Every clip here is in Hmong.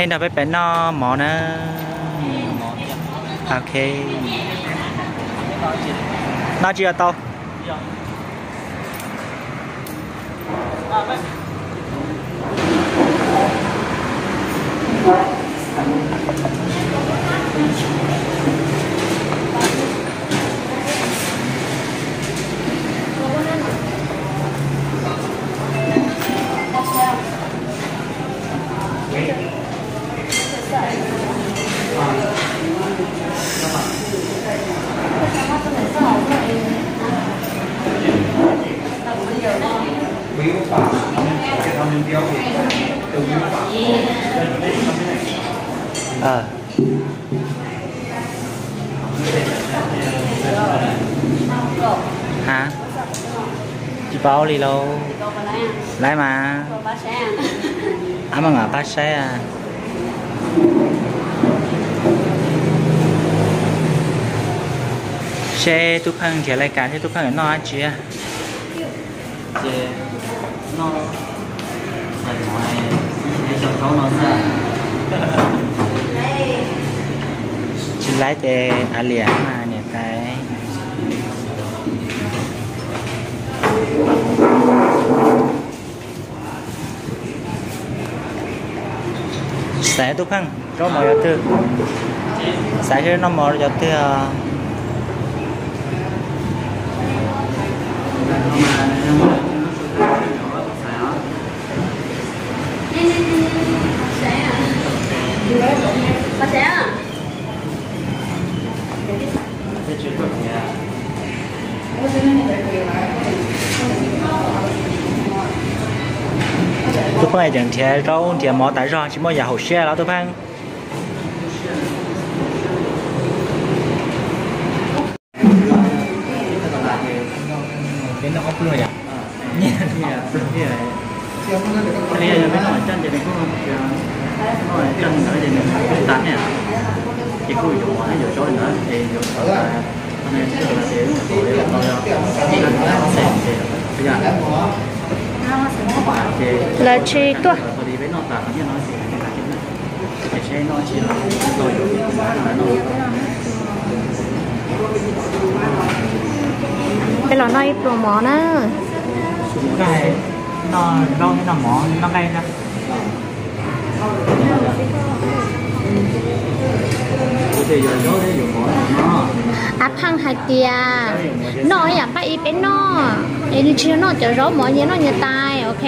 Nrog peb pem noj mov na. Ok. Noj tsis tau. Ha, tsis paub li lauj. Laiv mas. Ab, mas pab saib. Seb Tub Pheej nrhiav laj kas seb Tub Pheej noj dab tsi. Tsis laiv ces a liam mas niam tais. Xaiv Tub Pheej zaub mov cov twg? Xaiv seb noj mov cov twg os. Tub Pheej tseem nrhiav zaub nrhiav mov tas zog tsis muaj yam haum siab los Tub Pheej. Lawv tsis tuaj. Peb los noj ib pluag mov na. Ab Pheej hais tias noj ib yam npaj ib peb noj, es nws tsis yog noj cov zaub mov, nyias noj nyias tais, ok.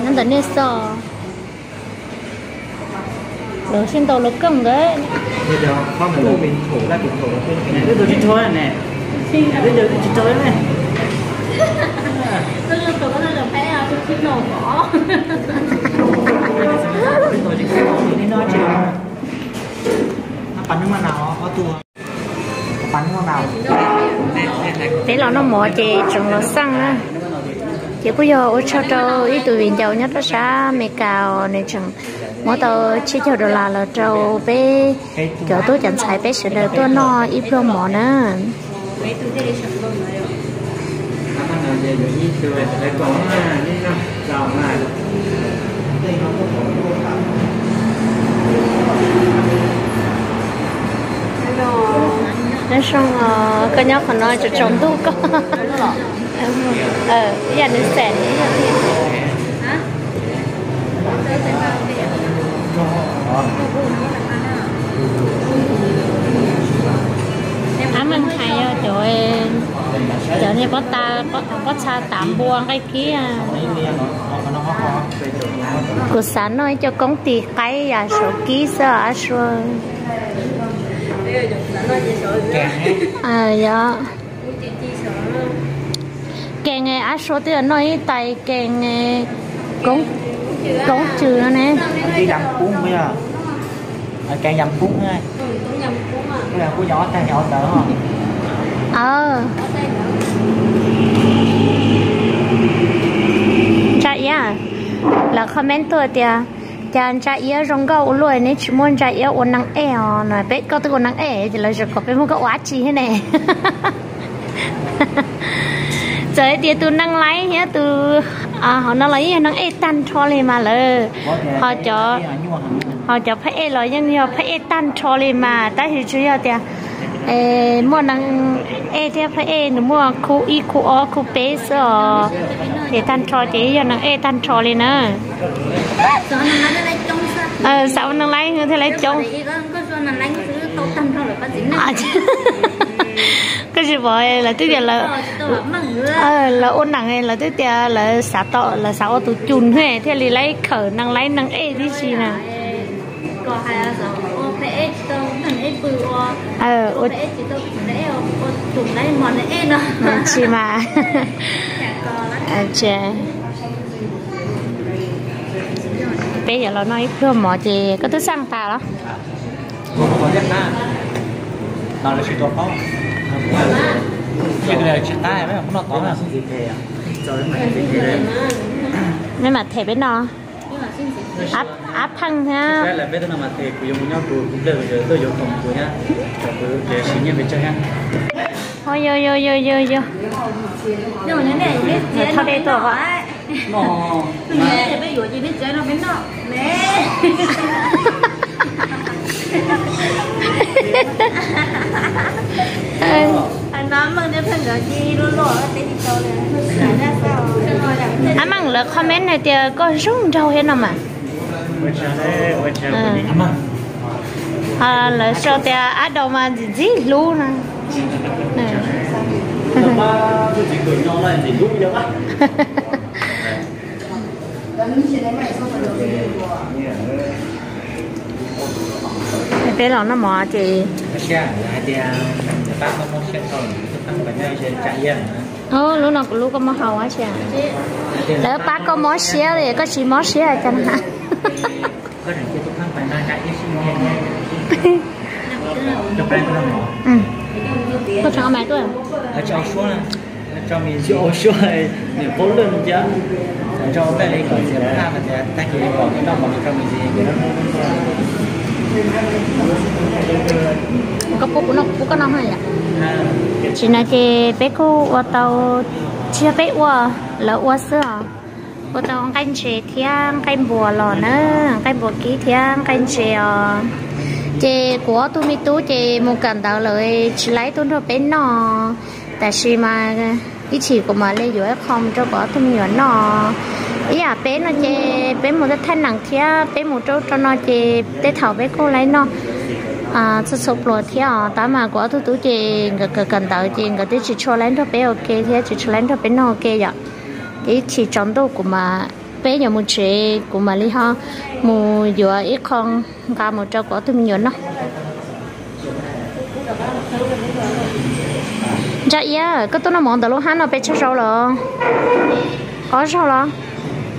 Nyob ntawm nej xwb. Lawv sib ntaus lus kawg ntawd. Peb los noj mov ces tseem los xaj na. Ces kuj yog ua tsaug rau ib tug viv ncaus nyob rau sab Amelikas, nws tseem muab tau tsib caug dollar los rau peb cov tub cov ntxhais peb sawv daws tuaj noj ib pluag mov na. Nyob zoo, koj nyob qhov no tsaus tsaus ntuj koj. Ib yam nws xeem. Ab Meej hais yog cov, cov niag pob ta, pob txha tav npua nqaij kiab. Kuv xav noj ib co koob tis qaib yam saum kib xwb ab Sua. Yog. Kees ab Sua twb yog noj ib tais kees koob cws no ne. Ntsa iab, lawv comment tuaj tias cas ntsa iab zoo nkauj ua luaj, neb tsis muaj ntsa iab ua neeg ej os no. Peb koj twb ua neeg ej ces lawv tseem kom peb muab koj ua dab tsi thiab ne? Txawm hais tias tus neeg laib thiab tus hauv no los yeej yog neeg ej tag nrho li mas lawv ho cov, ho cov phab ej los yeej yog phab ej tag nrho li mas tab sis tsuas yog tias muaj neeg ej thiab phab ej nws muaj khub ib khub ob khub peb xwb os. Ces tag nrho ces yog neeg ej tag nrho li na. Xav ua neeg laib thiaj laib coob. Koj tsis pom lawv twb tias lawv ua neeg lawv twb tias lawv xav tau, lawv xav ua tus cum thiaj li laib khawm neeg laib neeg ej tib si na. Tsis mas. Peb yuav los noj ib pluag mov ces koj twb xaj tas los? Mej mam them peb no. Ab pheej thiab. Ho yo yo yo yo yo. Thauj dej tuaj os. Ab Meej lawv comment hais tias koj zoo nraug thiab no mas. Lawv sau tias ab dau mas ntxim ntxim hlub no. Peb los noj mov ces lub no kuv lub koj mob haus ua cas. Lawv pab koj mob siab li koj tsis mob siab cas na. Koj tseem ua mas tuaj. Koj pub kuv noj, kuv pub koj noj. Tam sim no ces peb kuj ua tau, tsis yog peb ua, lawv ua xwb os. Ua tau nqaij ntses thiab nqaij npua los na, nqaij npua kib thiab nqaij ntses os. Ces kuv ob tug me tub ces mus kawm ntawv lawm tsis laib tuaj nrog peb noj. Tam sim mas ib chim kuv mam li yuav ib qho mus rau kuv ob tug me nyuam noj. Ib yam peb no ces peb mus thaij neem thiab peb mus rau rau no ces tej thaum peb kuj laib noj txhua txhua pluas thiab os. Tab mas kuv ob tug tub ces nkawd kawm kawm ntawv ces nkawd twb tsis tshua laib nrog peb ua ke thiab tsis tshua laib nrog peb noj ua ke yom. Ces ib chim tsaus ntuj kuv mam, peb yuav mus tsev kuv mam li ho mus yuav ib qho nqa mus rau kuv ob tug me nyuam noj. Ntsa Iab, koj tuaj noj mov ntawm lub hab no pes tsawg zaus los? Ob zaug los?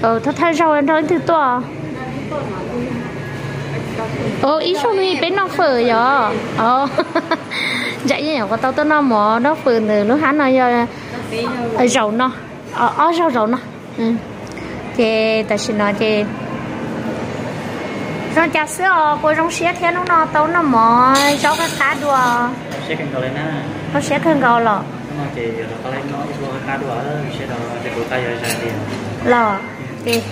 Thawj thawj zaug nrog leej twg tuaj? Ib zaug no peb noj fawm yom. Ntsa Iab nyuam qhuav tau tuaj noj mov noj fawm ntawm lub hab no yog zaum no, ob zaug zaum no. Ces tam sim no ces zoo cas xwb os, kuv zoo siab thiab hnub no tau noj mov zaub qab qab dua. Zoo siab kawg nkaus los. Los ces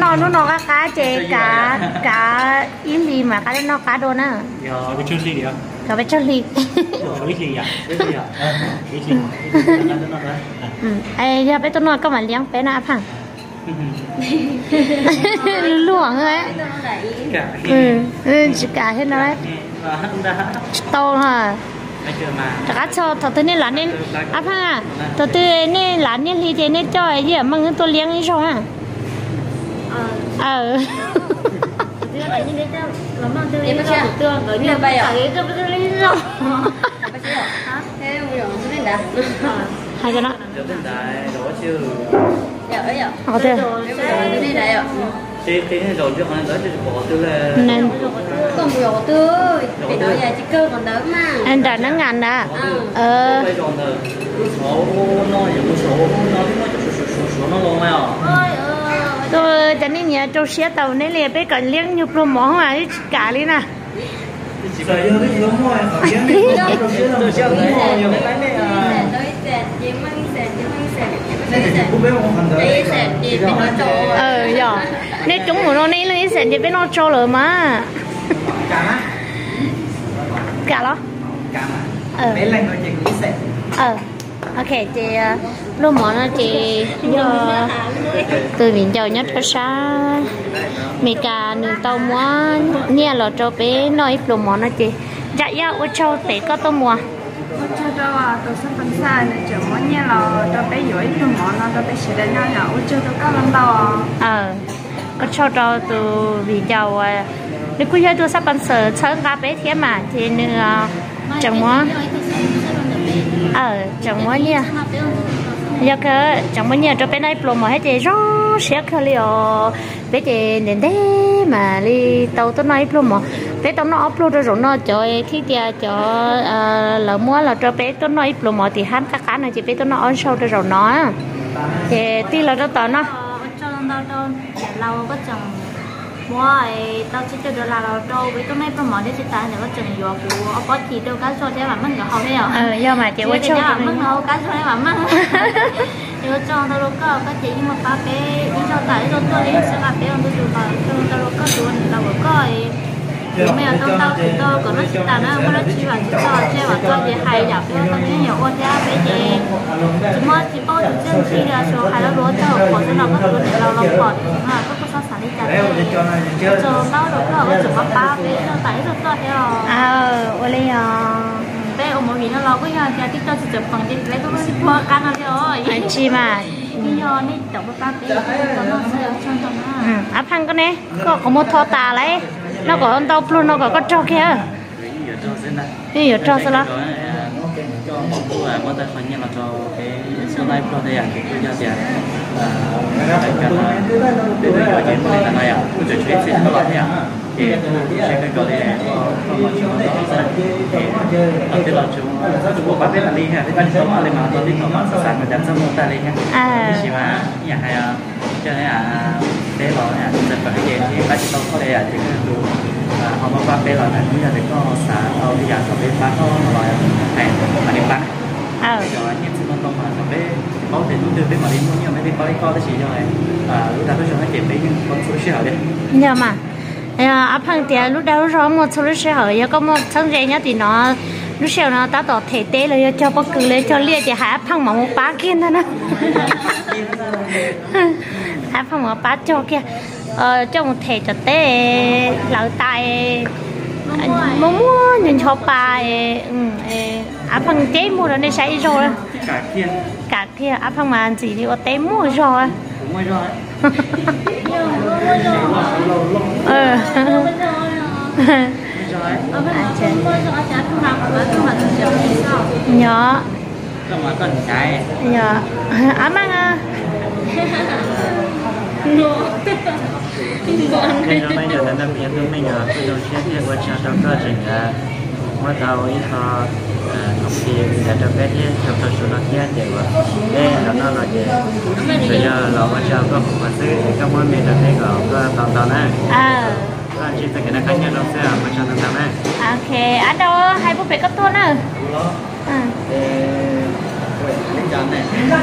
noj hnub no qab qab ces kav, kav ib hlis mam qab noj qab dua na. Kav peb tsawg hli? Yog peb tuaj noj koj mam liab peb na Ab Pheej. Luag, tsis kam thiab no. Tsis tau. Rov qab txog thaum twg nej lav, Ab Pheej, thaum twg nej lav niaj hli ces nej coj Yij Meej tuaj liab ib zaug na. Hais no. Nram Nab Ngas ntag. Tus cov nej nyiam rau siab tau neb li, peb kom liab nyuag pluag mov mas tsis kam li na. Yog nej coob mus no nej ib leeg ib xees ces peb noj tsau lawm mas. Kam los? Ok, ces pluag mov no ces yog tus viv ncaus nyob rau sab Meskas nws tau muab nyiaj los rau peb noj ib pluag mov no ces Ntsa Iab ua tsaug tes koj tuaj muas. Ua tsaug rau tus xab pais xaj nws tseem muab nyiaj los rau peb yuav ib pluag mov no rau peb sawv daws noj yom, ua tsaug rau koj ntau. Ua tsaug rau tus viv ncaus uas nws kuj yog ib tug xab pais xaj txhawb nqa peb thiab mas ces nws tseem muab, tseem muab nyiaj, yog kawg tseem muab nyiaj rau peb noj ib pluag mov thiab ces zoo siab kawg li os. Peb ces ntev ntev mam li tau tuaj noj ib pluag mov. Peb tau noj ob pluag rau zaum no, cov thiaj tias cov lawv muab los rau peb tuaj noj ib pluag mov tim hab qab qab no ces peb tuaj noj ob zaug rau zaum no. Ces tig los rau tom no. Muab tau tsib caug dollar los rau peb tuaj noj ib pluag mov thiab tsis tas ntawd koj tseem yuav kuv ob pob cim rau Kab Zog thiab Vam Meej nkawd haus thiab yom. Yog mas ces ua tsaug rau Vam Meej haus, Kab Zog thiab Vam Meej. Ces ua tsaug ntau rau koj, koj ces yeej muaj pab peb ib zaug tas ib zaug tuaj li, sij hawm peb ua ntu zus los ua tsaug ntau rau koj tus uas nws los ua koj. Kuv me nyuam tau ntau tus tau kom noj tsis tas na, muaj dab tsi vam tsis txog, tseg vam txog ces hais yam peb tau tib yam ua thiab peb ces tsis muaj tsis paub tus txiaj ntsig li, tsuas hais lo lus txog pom xwb los koj tus niam laus los pom no koj kuj txhob xav li cas thiab. Ua tsaug ntau rau koj uas tseem pab pab peb ib zaug tas ib zaug tuaj thiab os. Ua li os. Peb ua movie no los kuj yog tias tib co tsis tseem peem ces peb tuaj lub sij hawm qab no thiab os. Tsis mas. Yog nej cov pab pab peb ua tsaug ntau na. Ab Pheej koj ne, koj qhov muag tho tas lawm, noj kom ntau pluag no kom koj rog kiag. Yeej yuav rog xwb los? Ces tsis kawg nkaus li, tej los tsis pab peb tas li, peb tsis tau li mas tau li thaum mas xav xav mas cas txog muaj tas li thiab. Tiam sis mas ib yam hais coj peb los txawm pab ces pab tsis tau koj li ces koj tus ho muab pab peb los na, kuj yog tias koj xav tau li yam kom peb pab koj no los hais mam li pab na. Cov nyiaj txiag ntau ntau mas thaum peb paub tias hnub twg peb mam li muaj nyiaj peb thiaj pab li koj, tab sis yog lub dag lub zog no ces peb yeej paub txhua lub sij hawm li. Yog mas, Ab Pheej tias lub dag lub zog muaj txhua lub sij hawm, yog koj muaj txheeb ze nyob tim no, lub sij hawm no tab tom them teb los yog cog pob kws los yog cog liaj ces hais Ab Pheej mam mus pab kiag ntag na. Ab Pheej mam pab cog kiag, coj mus them cov teb hlawv tas, muaj muaj ncho ncho pa. Ab Pheej teb muag rau nej saib ib zaug. Kam kiag, Ab Pheej mas ntxim li ua teb muaj zog. Nyob, Ab Meej. Zoo no yog ntawm no kuv yog tus Meej os, kuj zoo siab thiab ua tsaug rau koj tseem muab tau ib qho khoom ti ntawd rau peb thiab rau tau su no thiab ces uas peb los noj no ces tsuas yog los ua tsaug koj qhov xwb es koj muab me rau peb kom koj tau ntau na. Koj ntsib txoj kev noj qab nyob zoo xwb, ua tsaug ntau ntau na. Ok, Ab Dau hais puag pem koj tuaj na.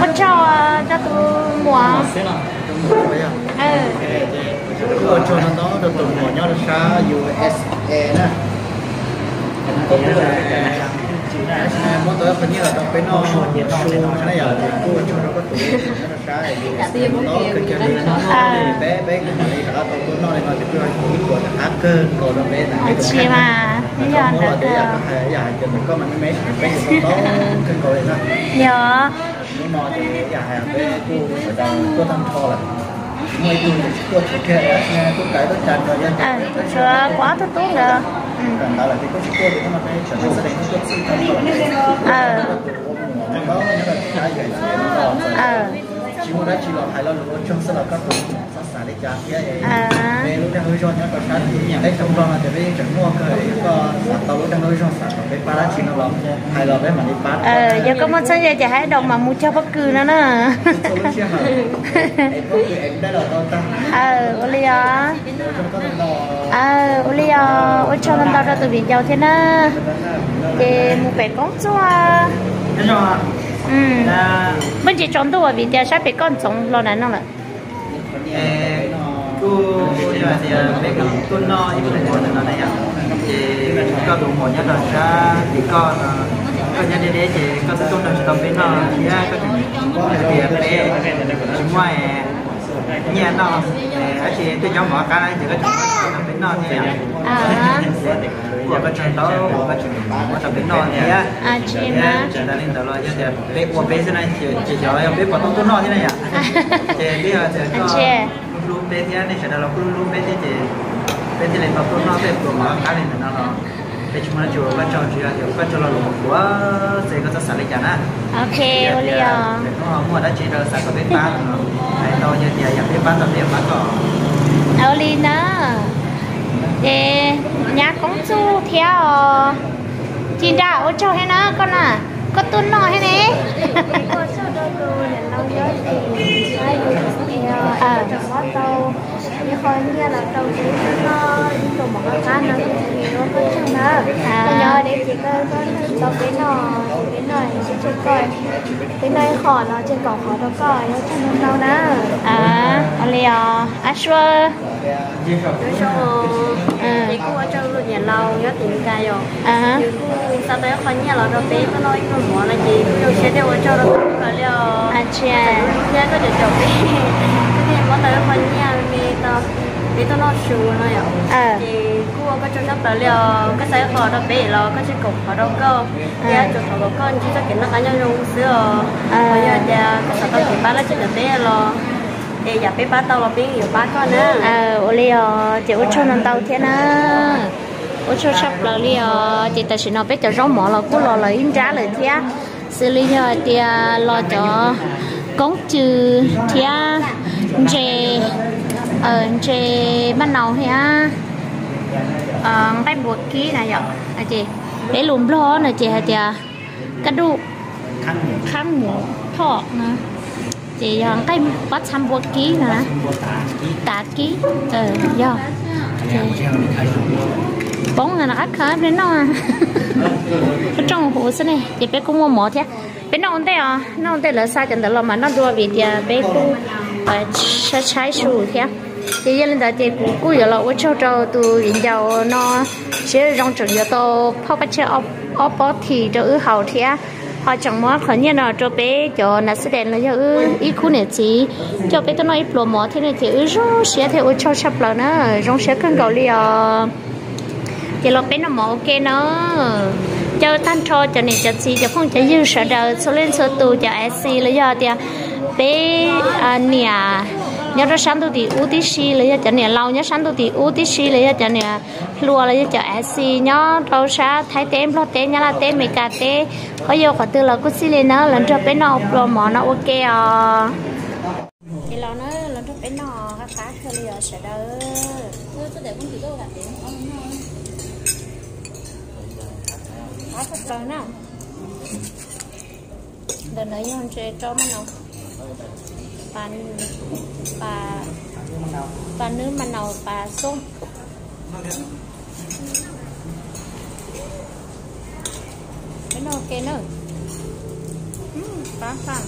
Ua tsaug rau tus muam. Ua tsaug ntau ntau rau tus muam nyob rau sab U S A na. Muab tau qhov nyiaj los rau peb noj su na yom, kuj ua tsaug rau koj tus muam nyob rau sab U S A ntau kawg kiag li. Peb peb kuj mam li rov qab tau tuaj noj li no ces kuj yog ib qho rov qab kawg nkaus rau peb na. Tsis mas, yog ntawd hais yam hais tias ntawm koj mas me me peb tsis tau tau kawg nkaus li na. Yog hnub no ces yam hais peb kuj sawv daws tuaj tag nrho lawm. Muaj ib tug tsis tuaj tshuav kiag, tuaj kav tuaj tsa nrog yog. Tshuav kuv ob tug tub ntawd. Kawm ntawv lawm ces kuj tsis tuaj ces hnub no peb sawv daws xab dees tuaj txhij tag nrho lawm. Tsis muaj dab tsi los hais lo lus ua tsaug xwb los koj tus muam. Peb lub dag lub zog nyob rau sab tim teb chaws Nplog no ces peb yeej tseem muaj kawg, yog koj xav tau lub dag lub zog xav kom peb pab dab tsi no los hais los peb mam li pab. Yog koj muaj txheeb ze ces hais rau mas mus cog pob kws no na. Ua li os. Ua li os, ua tsaug ntau ntau rau tus viv ncaus thiab na. Ces mus pem Koob Txuj. Muaj ntsis tsaus ntuj vim tias sab pem koj ntxoov hlo na no lawm. Kuj yog tias peb tuaj noj ib pluag mov ntawm no na yom, ces koj tus muam nyob rau sab tim koj no, koj nyob deb deb ces koj twb tuaj nrog tsis tau peb noj thiab, koj tseem hais tias peb tsis muaj nyiaj noj, tab sis twb nyob mov qab ces koj tseem muab rau peb noj thiab yom. Ua koj tsaug ntau, koj tseem muab rau peb noj thiab. Tsis tas li ntawd los yog tias peb ua peb xwb na, ces xyov yog peb puas tau tuaj noj thiab na yom. Ces twb yog tias koj hlub hlub peb thiab, nej sawv daws los kuj hlub hlub peb thiab ces peb thiaj li tau tuaj noj tej pluas mov qab li ntawm no los peb tsis muaj dab tsi ua koj tsaug, tsis yog tias ua koj tsaug lo lus qhuav xwb, koj txhob xav li cas na. Ua li os. Hnub ho muaj dab tsi rau xav kom peb pab no, hais tau yog tias yam peb pab tau peb yuav pab koj. Ua li na. Ces nyab Koob Txuj thiab os. Ci Nra ua tsaug thiab na koj na, koj tuaj noj thiab ne. Ib qho nyiaj los rau peb noj ib pluas mov qab no, ua koj tsaug na. Koj nyob deb ces koj tau peb noj, peb noj sib tseg koj, peb noj ib qho no tseg kaum qhov rau koj, ua tsaug ntau ntau na. Ua li os, Ab Sua. Nyob zoo, ces kuj ua tsaug niam laus nyob tim Meskas yom, nws kuj xa tau ib qho nyiaj los rau peb tuaj noj ib pluag mov no ces kuj zoo siab thiab ua tsaug rau koj kawg li os. Thiab koj cov caum peb, koj thiaj muab tau ib qho nyiaj me tau peb tuaj noj su no yom. Ces kuj ua koj tsaug tshaj plaws li os, koj xa ib qho rau peb los koj tseg kaum qhov rau koj, thiab tsuas thov kom koj ntsib txoj kev noj qab nyob zoo xwb os. Yog tias koj xav tau kev pab dab tsi ntawm peb los es yam peb pab tau los peb yuav pab koj na. Ua li os, ces ua tsaug ntau ntau thiab na. Ua tsaug tshaj plaws li os. Ces tam sim no peb cov zaub mov los kuj los lawm ib nrab lawm thiab, xws li yog hais tias los cov koob cw thiab ntses, ntses maj naus thiab nqaij npua kib na yom. Ces peb lus Nplog no ces hais tias kab duj khaab mus thoj na, ces yog nqaij pob txha npua kib na, tav kib, yog poob na qab khav peb noj, rooj huv xwb ne. Ces peb kuj muaj mov thiab, peb noj ua ntej os, noj ua ntej lawv xa cov ntawd los mas noj dua vim tias peb kuj tshaib tshaib su thiab. Ces yog li ntawd ces kuv kuj yuav los ua tsaug rau tus viv ncaus no, siab zoo tseem yuav tau phauj kab tshiab ob pob thim rau wb haus thiab, ho tseem muab qhov nyiaj no rau peb cov nav xab des los yog wb ib khub niam txiv coj peb tuaj noj ib pluas mov thiab ne, ces wb zoo siab thiab ua tsaug tshaj plaws na, zoo siab kawg nkaus li os. Ces los peb noj mov ua ke na. Caw tag nrho cov niam cov txiv cov phooj cov ywg sawv daws txhua leej txhua tus, cov A C los yog tias peb niam nyob rau sab ntuj tim ub tib si los yog cov niam laus nyob sab ntuj tim ub tib si los yog cov niam hluas los yog cov A C nyob rau sab Thaib teb, Nplog teb, Nyab Laj teb, Meskas teb, qhov yau qhov twg los kuj txij li na, los nrog peb noj pluas mov no ua ke os. Ces los na, los nrog peb noj qab qab kawg li os sawv daws. Qab tshaj plaws na. Ntawm no yog ntses tso maj naus, pas, pas, pas nwb maj naus pas xoob. Peb noj ua ke na. Qab tshaj.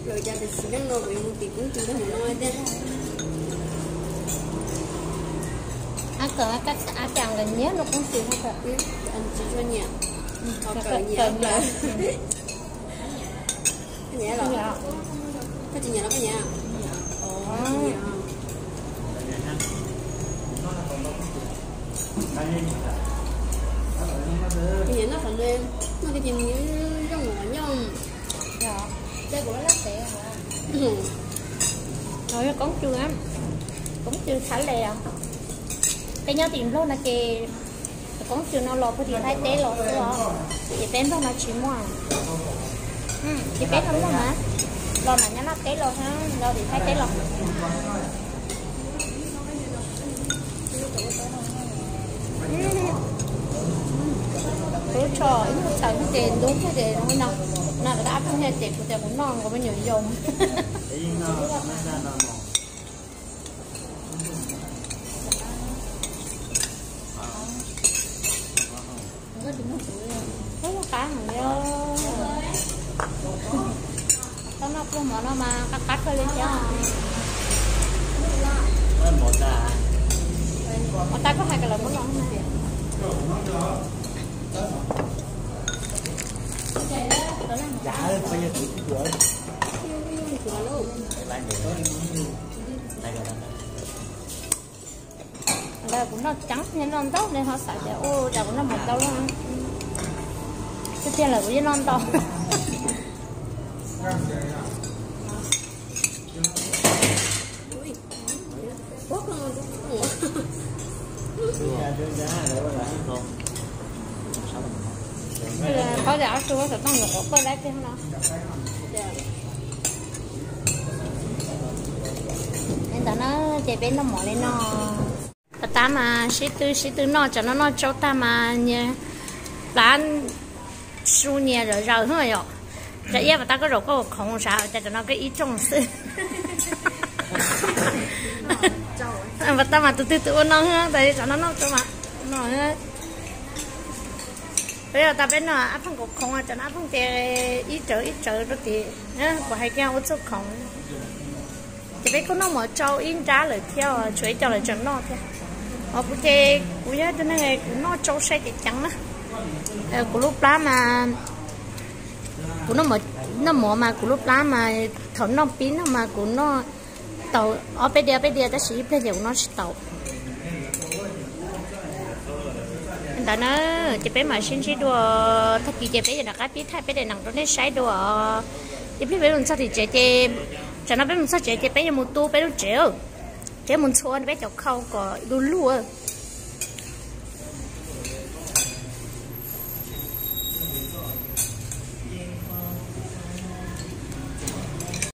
Lawv cas tam sim neej no kuv yuav mus tim koob tw tag mus no tiag. Ab kawg, ab cas nkawd nyiam lub koob tw no kawg. Tsis tshua nyiam. Kawg nyiam. Koj tsis nyiam los koj nyiam? Nyiam noj qhov, noj koj ces nws zoo nyob. Yog koob tw, koob tw thab le os. Peb nyob tim Nplog no ces koob tw no los puag tim Thaib teb los xwb os, ces peb Nplog no tsis muaj. Ces peb no muaj na, los ntawm Nyab Laj teb los, los tim Thaib teb los. Kuv tso ib nyuag tawm ces ntub thiab ces no, no rov qab pheej hia ces kuv tias kuv noj nkaus me nyuam yau. Ub, qab heev li. Tau noj pluag mov no mas qab qab kawg li thiab. Mov tas koj hais kom lawv muab los na. Ntawd kuv noj ceev, noj ntau ne ho xav tias ua cas kuv noj mov ntau, tiag tiag lawm kuv yeej noj ntau. Paub tias ob tug xov tooj yuav quav pawg lab tiag no. Li ntawd na, ces peb noj mov li no. Pas tab mas sib tw sib tw noj, tsam no noj tsau tag mas nyias plab su nyias zom zaws yom. Cov iab pas tab koj zaum koj ua khoov sav, cas tsam no koj ib rooj xwb. Pas tab mas tus twg tus ua no, tas tsam no noj tsau mas no. Peb yog tas peb noj ab pheej kaum khoov, tsam no ab pheej ces ib rawv ib rawv rau tim kuv hais kiag ua txuj khoov. Ces peb kuj noj mov tsau ib nrab lawm thiab, tshuav ib co lawv tseem noj thiab. Ho kuv ces kuv yog tus neeg kuv noj tsau sai ceev ceev na. Kuv lub plab mas, kuv noj mov mas kuv lub plab mas thaum noj pib no mas kuv noj tau ob peb diav peb diav tab sis ib pliag ces kuv noj tsis tau. Ntawd na, ces peb mam sib ntsib dua, tag kis ces peb yuav rov qab pib thaij peb daim neem rau nej saib dua. Ib pliag peb mus txog tim tsev ces, tsam no peb mus txog tsev ces peb yuav mus tu peb lub tsev, peb mus ntxhua peb cov khau kom du lug.